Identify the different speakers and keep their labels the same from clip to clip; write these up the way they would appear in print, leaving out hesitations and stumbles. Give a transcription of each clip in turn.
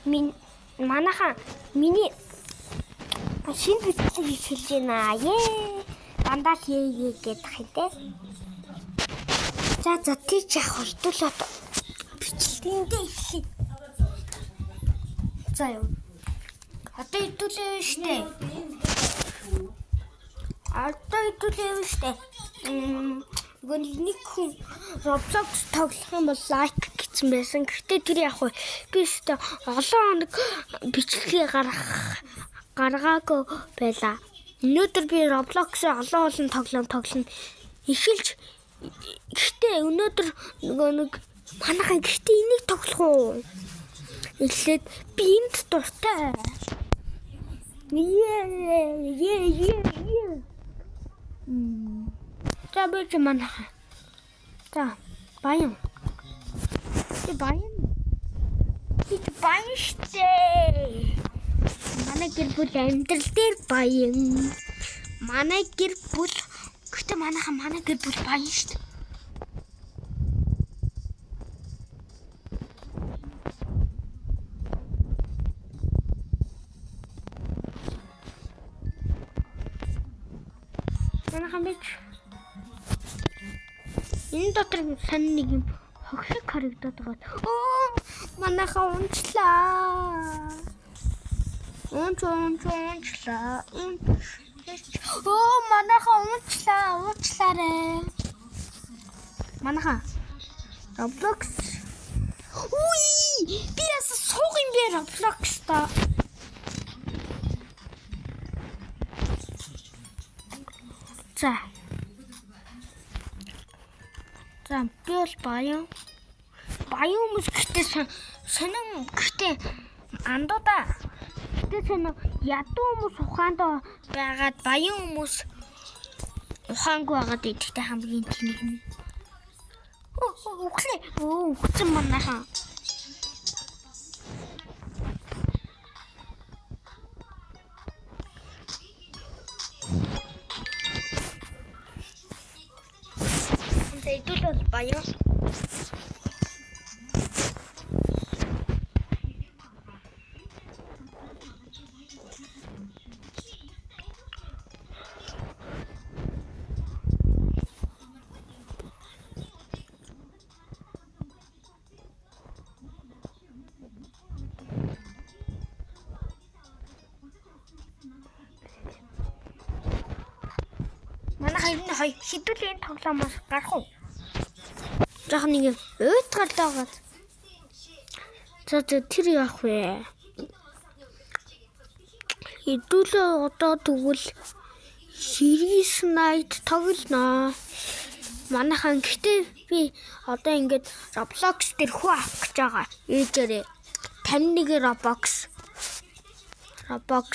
Speaker 1: Мин манайхан миний шинэ бичлэг эхэлж байна. Ее. Дандаа л ее гэдэг юм те. За за тийч явах хэдүүл одоо бичлэгэндээ эхлэе. За юу. Одоо хэдүүлээ штэ. Одоо хэдүүлээ штэ. Нөгөө нэг хүн Roblox тоглох юм бол лайк гэсэн байсан. Гэхдээ тэр яг хөө би өстө олон хоног бичлэгээ гаргаагүй байлаа. Өнөөдөр би Roblox-ыг олон олон тоглоом тоглоно. Эхэлж гэхдээ өнөөдөр нөгөө нэг манайхан гэхдээ энийг тоглох уу? Эхлээд би энд дуртай. Ее ее ее. За би ч манайхан. За баян. Би баян. Би ч баян штэ. Манай гэр бүл амьдрал дээр баян. Манай гэр бүл гэхдээ манайхан манай гэр бүл баян штэ. Манайхан би ч энэ дотор сонь нэг юм хогшиг харагдаад байгаа. Оо манайхан унчлаа. Унчлаа. Оо манайхан унчлаа. Уучлаарай. Манайхан Roblox. Үгүй би яса сууг юм бэ Roblox та. За. За би бол баян. Баян хүмүүс гэхдээ сонин гэхдээ андуудаа. Гэхдээ сонин ядуу хүмүүс ухаандаа байгаад баян хүмүүс ухаангүй байгаад идэхтэй хамгийн тэнэг нь. Үхлээ. Өө үхсэн манайхан. Хэдүүл бол баян. Манайхан ер нь хоёр хэдүүлийн тоглоомоос гарах уу? Жаахан нэг юм уйтгал байгаа. За за тэр яах вэ? Хэдүүлээ одоо тэгвэл Series Night тоглоно. Манайхан гэхдээ би одоо ингээд Roblox дээр хүү авах гэж байгаа. Ээжээрээ 51 Roblox. Roblox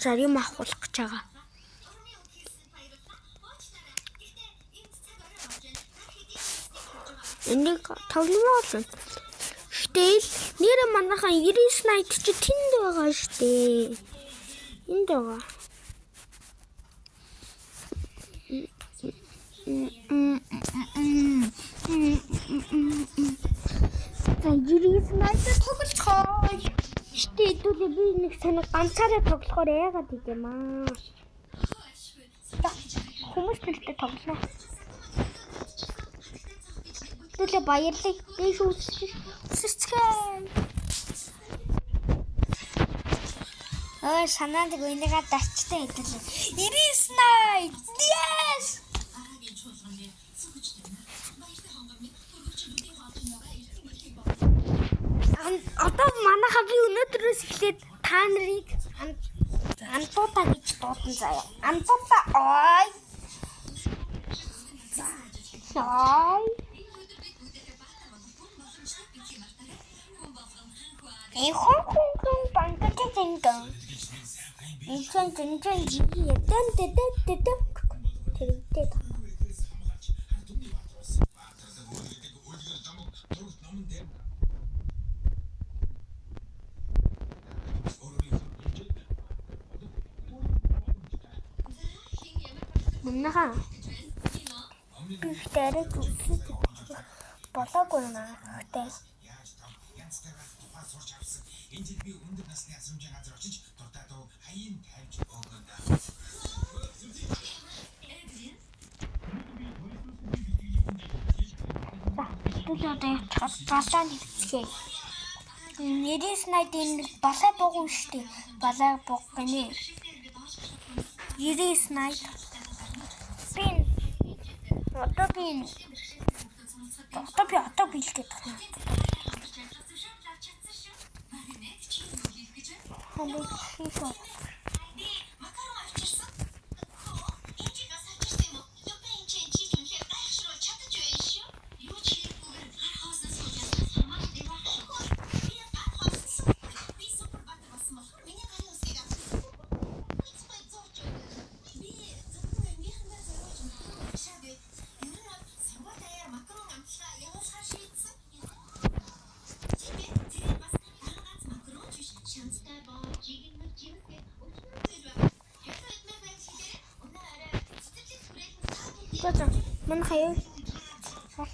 Speaker 1: зарим авах гэж байгаа. Энийг тогломоор л. Гэтэл нэр манайхан 99 Night чи тэнд байгаа штэ. Энд байгаа. За 99 Night тоглолцгоо. Штэ хэдүүлээ би нэг санаа ганцаараа тоглохоор яагаад идэм аа. Хүмүүс нэртэй тоглоно. Хэдүүлээ баярлалаа. Би үсэрцгээ.
Speaker 2: Ой санаанд энийгээ дарчтай хэдүүлээ. 99 Night. Yes.
Speaker 1: Одоо манайхаа би өнөөдрөөс эхлээд та нарыг андуудаа гэж дуудана заяа. Андуудаа ой. Ой. Хүн банкт зингэн. Инхэн зинхэн жигээ дэн дэн дэн дэн тэрэгтэй. Манайхан би ихтэй зүсэж болоогүй юм аа. Гэхдээ За, хэдүүл одоо явчихад балаа нэгцгээе. 99 80 энэ балай бууг юм шүү дээ. Балай бууг гинэ. 99 80. Би одоо би одоо би одоо биелгээд байгаа юм. Хамаг хийх. За манай хаяа гол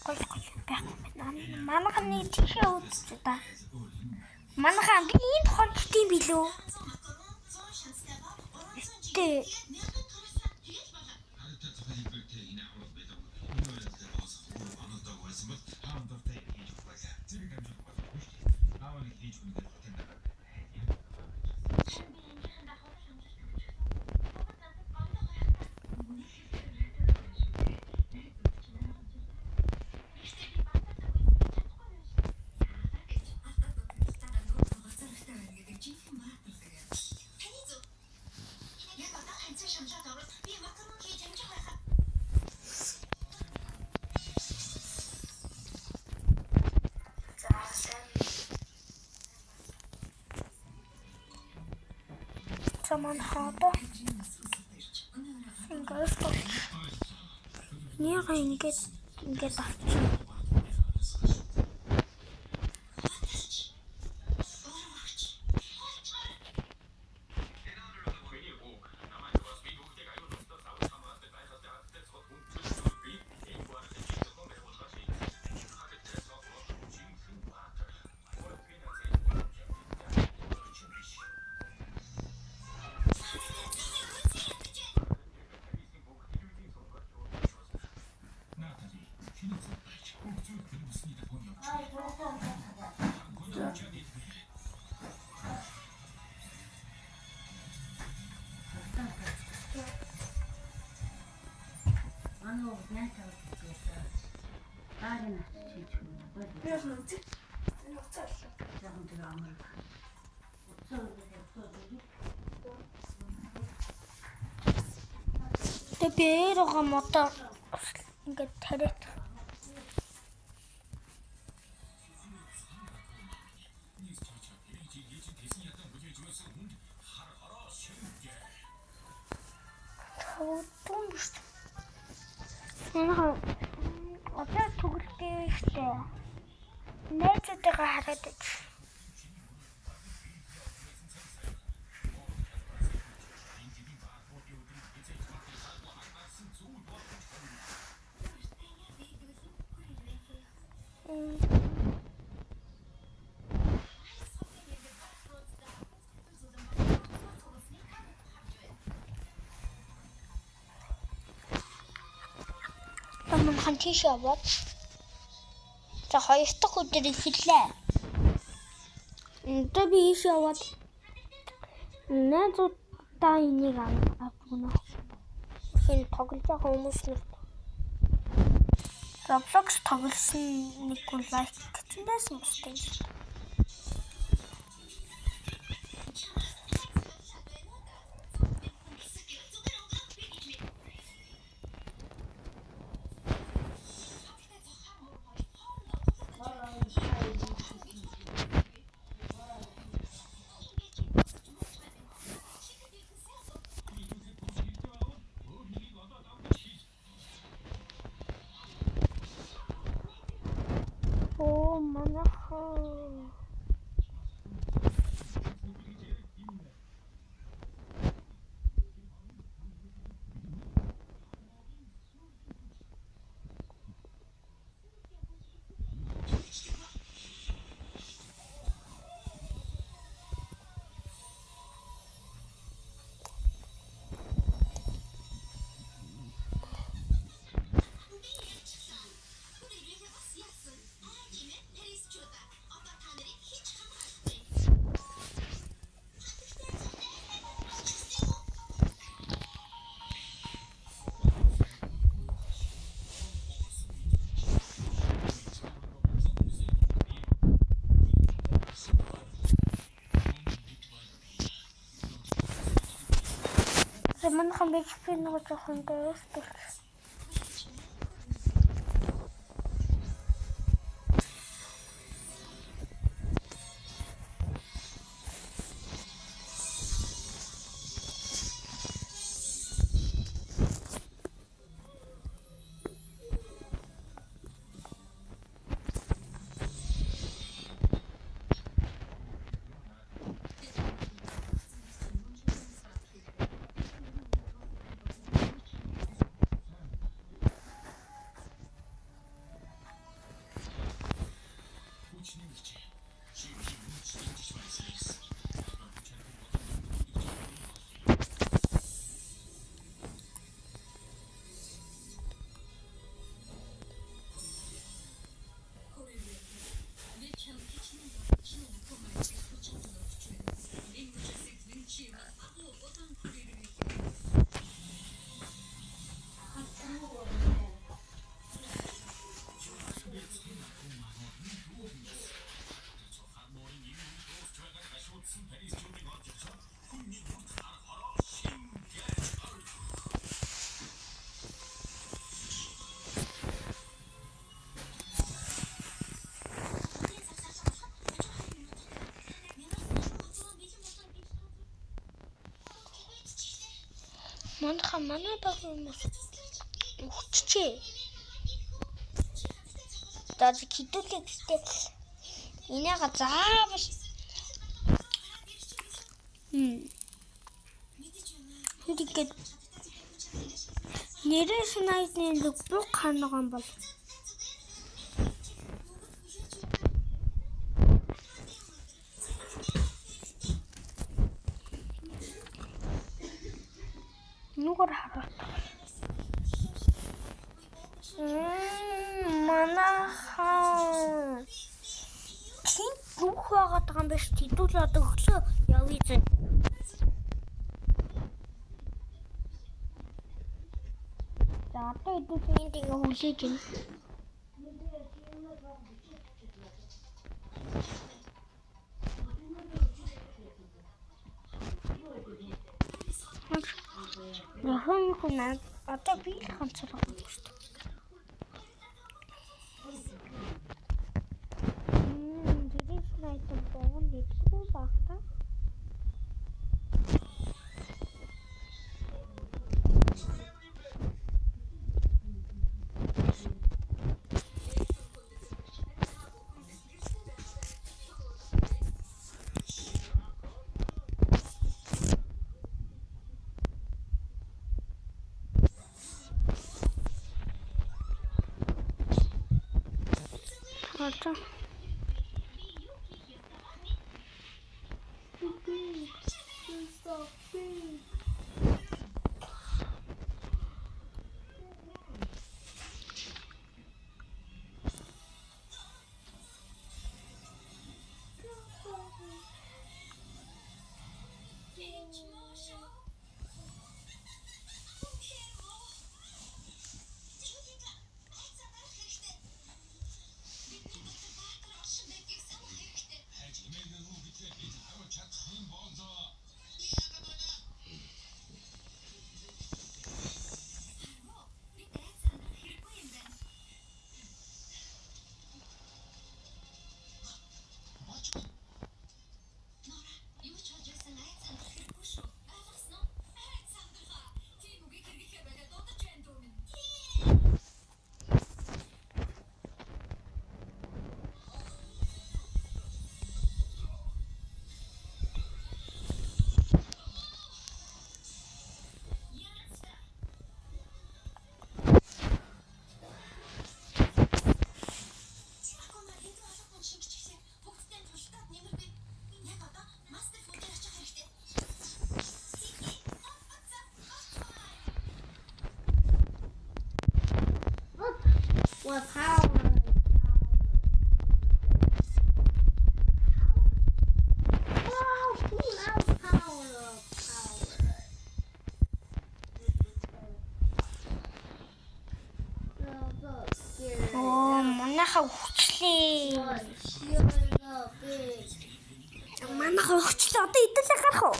Speaker 1: гол байхгүй байна. Манайхан нэг тийшээ үүдчих та. Манайхан би энд хончтiin билүү? Тэ. За манай одоо ингээд нэг ингээд ингээд авчих. Тэ бэрого мото ингээд тариад. Тун биш. Энэ одоо түгэлтэй штэ. Найзуудтайгаа хараад байж. Манайхан тийш яваад. За хоёр дахь өдөр эхэллээ. Одоо би ийш яваад найзуудаа энийг авах. Хин тоглож байгаа хүмүүс нар Roblox тоглосон нэг хүн лайк гэсэн байсан бас тийм. Оо манайхан. Манайхан би нэг жоохон дээрс. Манайхан манай баг хүмүүс өгчжээ. За хэдүүлээ гэхдээ энийга заавал тэгээд нэрээс найзны нэг буг ханаг юм бол нүгэр хараад. Манайхан чинь бүх байгаад байгаа юм биш хэдүүл одоо өглөө явъя зэ. За одоо хэдүүл энд ингээ хүлээж байна. Нөхөн одоо би л ганцаар байгаа юм шүү дээ. Тэрээс найдан богон дэлгүү баг та. Одоо
Speaker 2: What power? Wow, who loves power up power?
Speaker 1: Оо, манайхаа хүчлээ. Манайхаа хүчлээ. Одоо идэлээ гарах уу?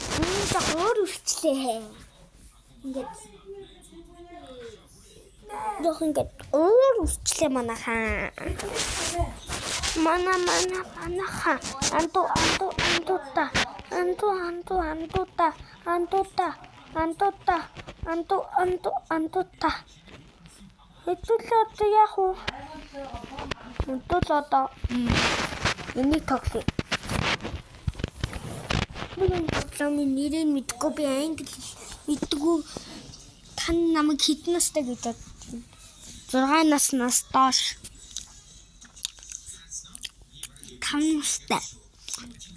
Speaker 1: Жоо өөр хүчлээ. Ингээд Дох ингээд уур үсчлээ манайхаа. Мана мана манайхаа. Анту анту антута. Анту анту антута. Антута. Антута. Анту анту антута. Хэдүүлээ одоо яах вэ? Хэдүүл одоо энийг тоглоё. Би энэ тоглоомын нэрийг мэдэхгүй, би англи мэддэггүй. Та намайг хэдэн настай гэж бодож байна? 6 наснаас доош. 5 настай.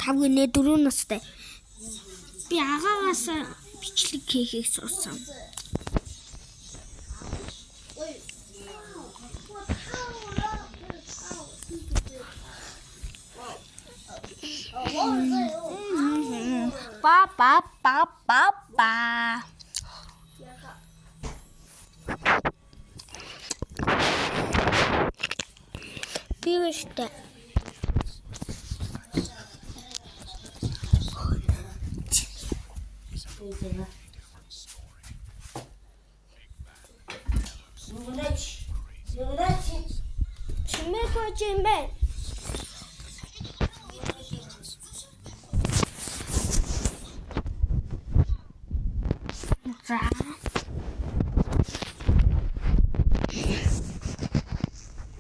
Speaker 1: 5 гинэ 4 настай. Би агаагаас бичлэг хийхийг сурсан. Ба ба ба ба ба. Би өштэй. Чимээгүй юм бэ? За.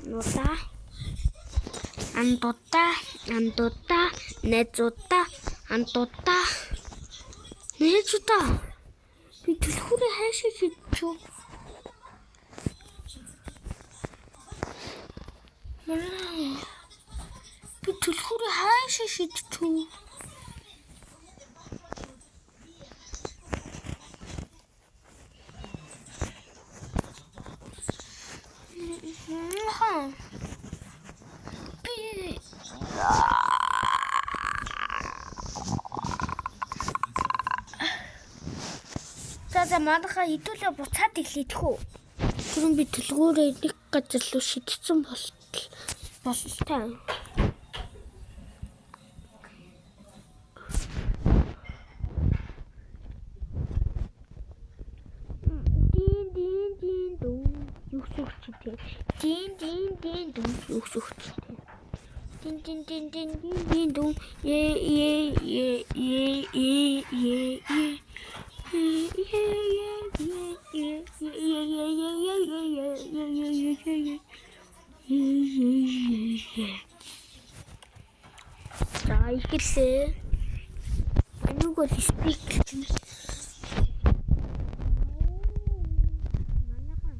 Speaker 1: Нута. Антута, антута, нэзута, антута. Нэзута. Би түлхүүрээ хайшаа шидчихв. Би түлхүүрээ хайшаа шидчихв. Би За манайхаа хэдүүлээ буцаад эхлэдэх үү? Түрүүн би түлхүүрээ нэг газар руу шидсэн бололтой. Дин дин дин дун юу сүгчтэй. Дин дин дин дун юу сүгчтэй. Дин дин дин дин дин дун е е е е е е е. За эхэллээ. Энийг бол спик гэж байна. Манайхан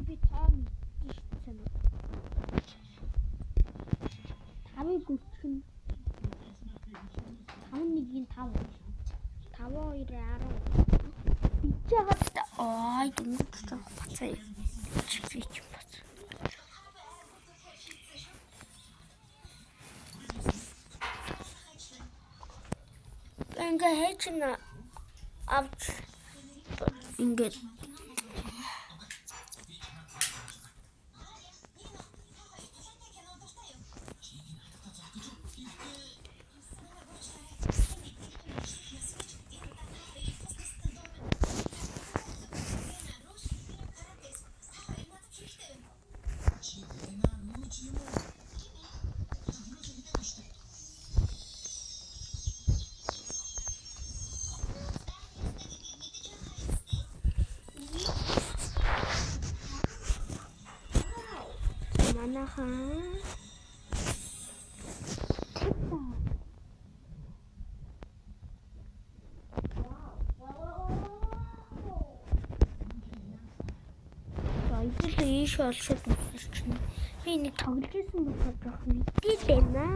Speaker 1: би тоо мэдчихсэн. 5-ыг гүрчих нь 5 1-ийн 5. 5 2 10. Бич яагаад ой дөнгөж жоох бацаа. Би ч бац. Ингээ хайчна авч ингээд манайхан за ийш олшод нүсэрч. Би нэг тоглож исэн болохоор жоох мэдээд байна.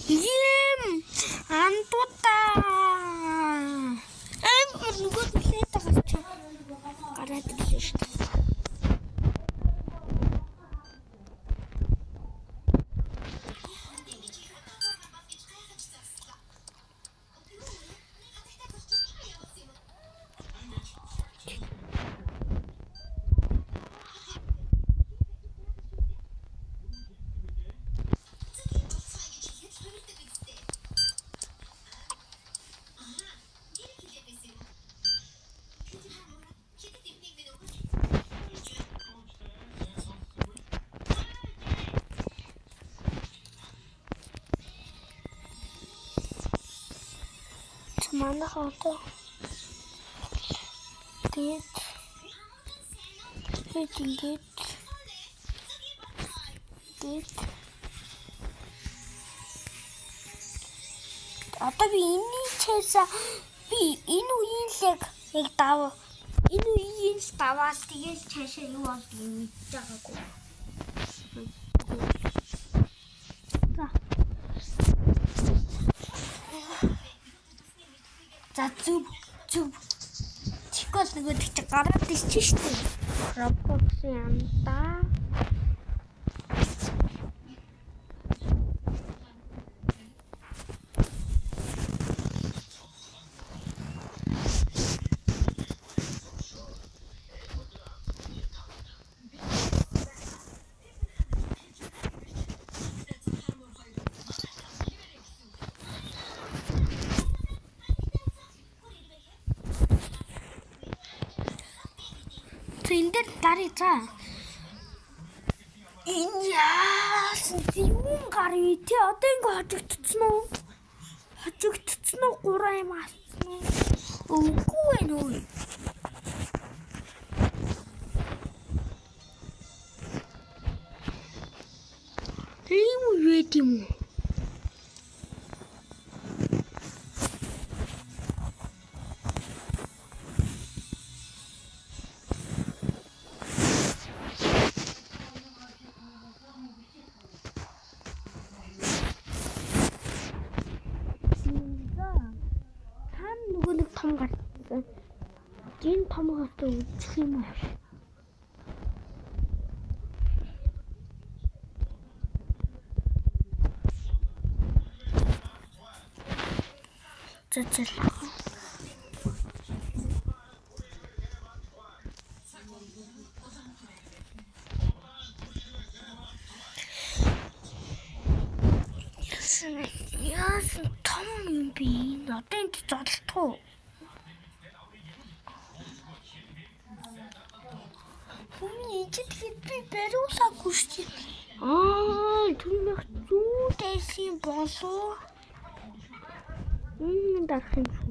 Speaker 1: Юм антута. Эм нөгөө төлөөтэй гарч гараад ирлээ шүү дээ. Манайх одоо тэгээд тэгээд ингээд одоо би энэний чээсээ би энэ үеийн л яг дав энэ үеийн л даваад тэгэл цаашаа юу болдгийг мэдж байгаагүй. За зүв зүв. Чикол нөгөө тэг чи гараад ирчих шүү дээ. Roblox-ын амдаа. Энэ дээр даръя за. Энэ яасан юм гаръя тий одоо ингэ хожигдсон уу? Хожигдсон уу? 3 юм алдсан уу? Үгүй ээ нүү. Тийм үү юм уу? Том гарсан. Энэ том гартаа үзэх юм уу? За за. Яасан том юм бэ? Одоо энд зодтолтох уу? Хүмүүний энэ тэгэхэд би бариулаагүй шүү дээ. Аа, түнх зүү дайсан болов. Энэ дарах юм шүү.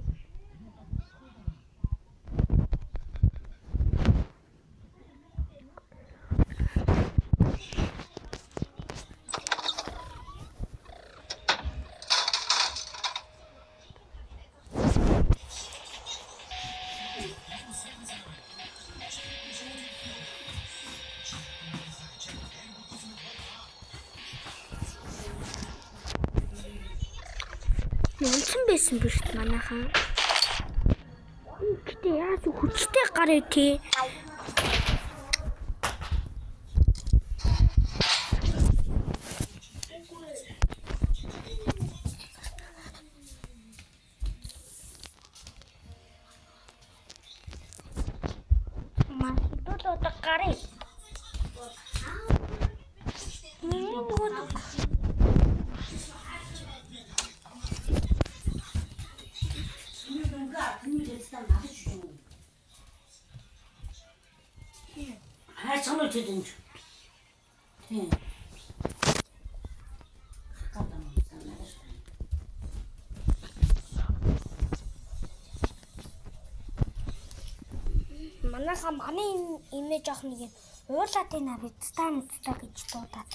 Speaker 1: Унтсан байсан биш манайхан. Гэтэ яаж хүчтэй гарыг тий. Манай одоо гарыг. Манайха манай имэж жоох нэг юм уулаад байна бидтэй мэдтэй гэж дуудаад.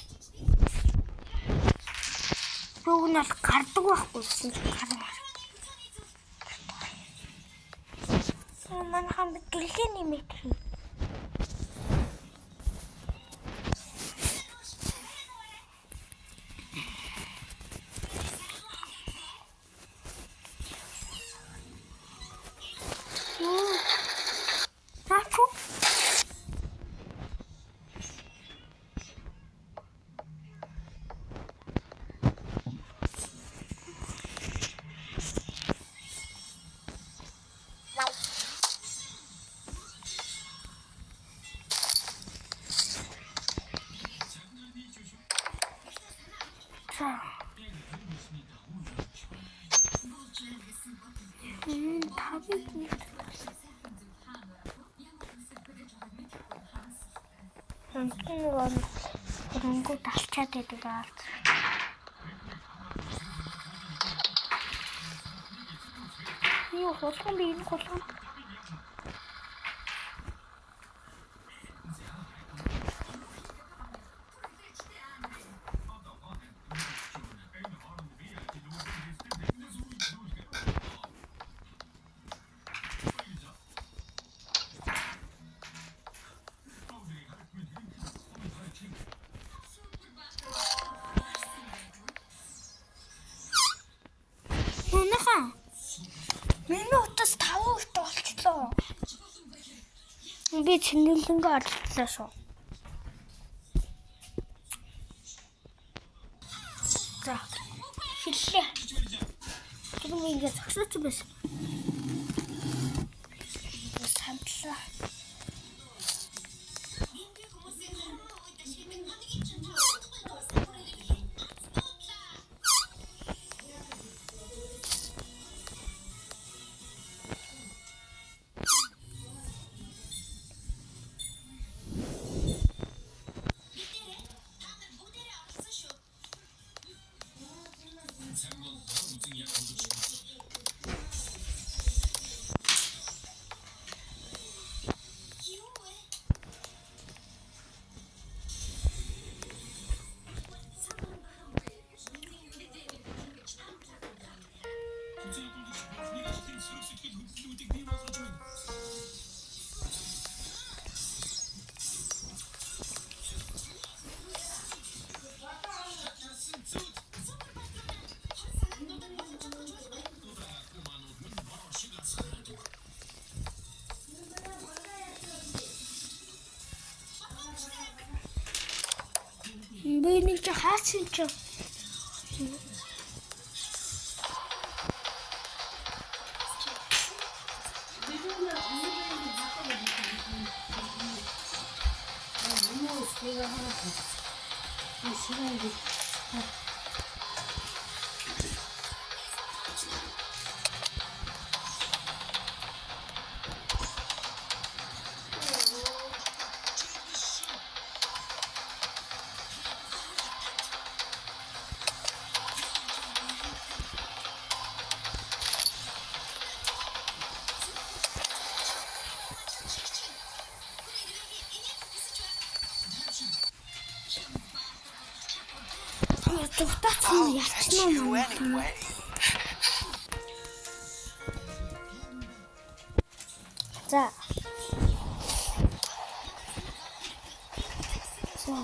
Speaker 1: Бүүг нь бол гардаг байхгүй гэсэн чинь гарна. Манайха бид гэлээ нэмээд хий. Хөрөнгө талчаад байдаг аа. Энэ юу хулган бэ? Энэ хулган. Манайхан миний утас 5 хүрт олчлоо. Би цэнгэлэнгээ орлоо шүү. За хэллээ. Тэр би ингэ зогсооч байсан. Самтлаа. Би нэг чи хаасан чи. Зүгтаач нь ялцсан уу? За. За.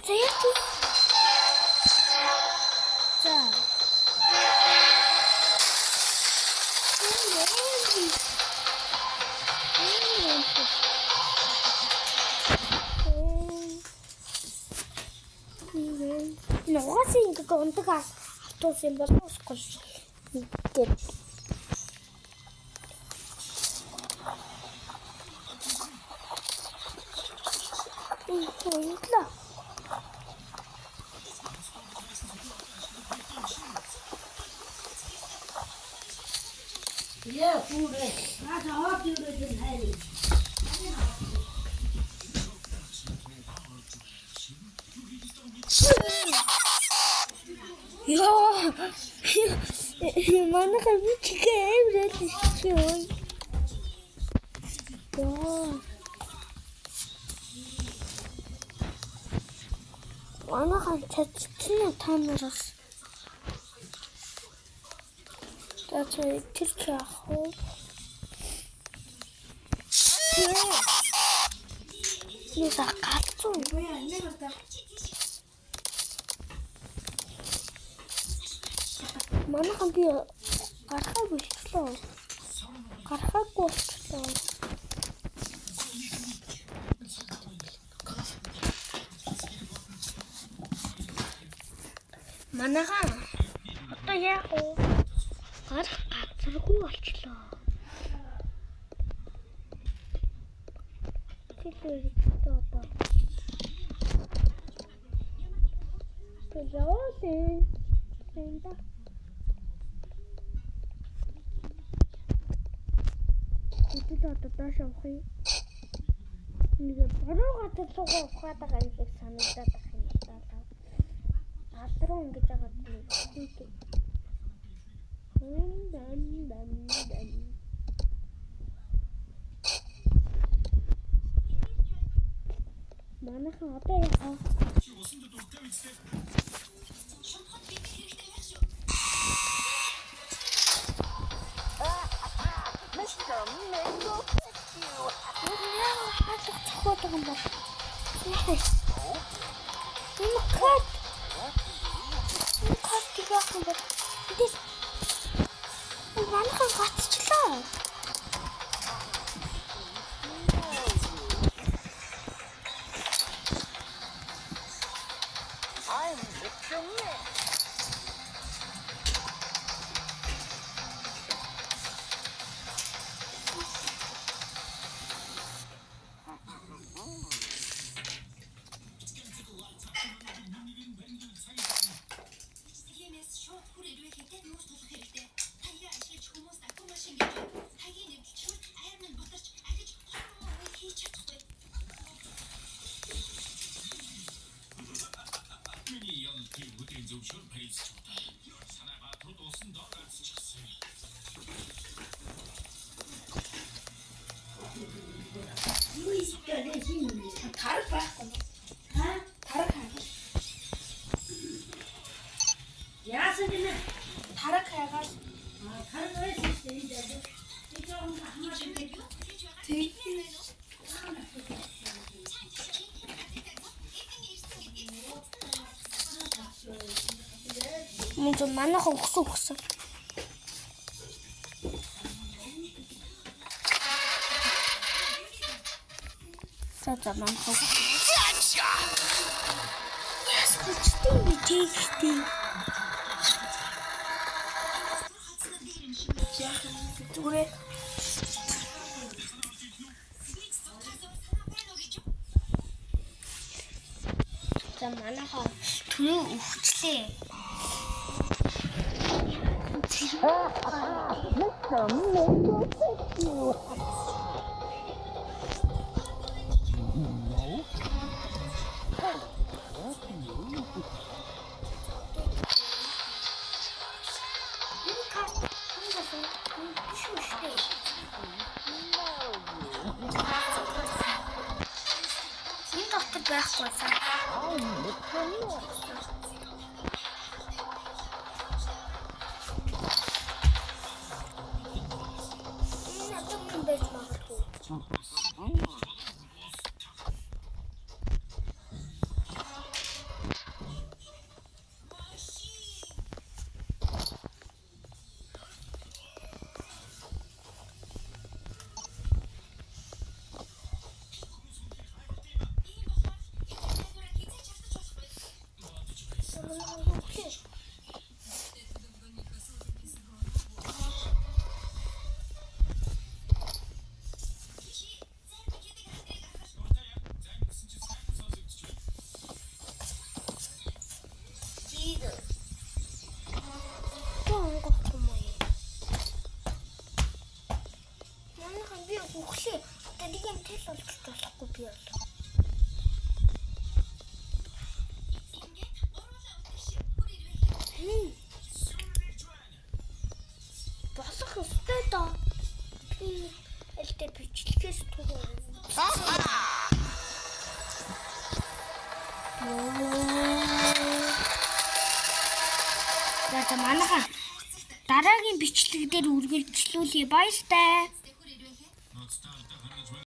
Speaker 1: За яах вэ? За. Нугас ингэ ундаг автобус юм болов уу? Ингээд Унтлаа.
Speaker 2: Yeah, food. That's a hot dude in Harry.
Speaker 1: Яа. Манайха би чигээ амар чи ой. Яа. Манайхан чадчихсан уу та нараас? За тэр чи яах вэ? Нэг галзуу. Манайхан би гарахаа болчихлоо. Гарахаагүй болчихлоо. Манайхан одоо яах вэ? Гарах газаргүй болчихлоо. Хэлээ одоо. Явуулъя. Энд. Бид одоо доош явах юм. Нэг буруу газар руугаа ухаад байгаа юм шиг санагдаад байх юм даа. Алдруу ингэж байгаа нэг хүүтэй. Дан дан дан. Манайхан одоо яах вэ?
Speaker 3: Mr. Mango picked you.
Speaker 1: Хаалга цохоод байгаа юм бол. Энэ карт. Энэ карт яах юм бол? Эндээс манайхан гацчлаа.
Speaker 3: I'm Mr. Mix.
Speaker 2: Юу ийстэй хин юм бэ?
Speaker 4: Тараг байхгүй.
Speaker 2: Ха?
Speaker 4: Тараг хайгаал.
Speaker 2: Яасан гинэ?
Speaker 4: Тараг хайгаал.
Speaker 2: Аа, тараг байсан шүү дээ энэ дээр. Би жоохон ахмаар юм.
Speaker 4: Тэг.
Speaker 1: Мөн зөв манайхан өгсөн өгсөн. За за манайхан. Яс хүчтэй би тэгтээ.
Speaker 4: Зүгээр.
Speaker 1: За манайхан түрүү өвчлээ.
Speaker 3: Mr. Mango picked you.
Speaker 1: Энэ карт энэ болсон. Энэ биш үү штэ. Энэ дотор байхгүй сан.
Speaker 3: I'm Mr. Mix.
Speaker 1: Энэ надад юм байж магадгүй. Манайхан би үхлээ. Одоо нэг юм тэл болж болохгүй би бол. Болох ёстой доо. Би аль дээр бичлэхээс түрүү. За за манайхан дараагийн бичлэг дээр үргэлжлүүлье. Баяртай.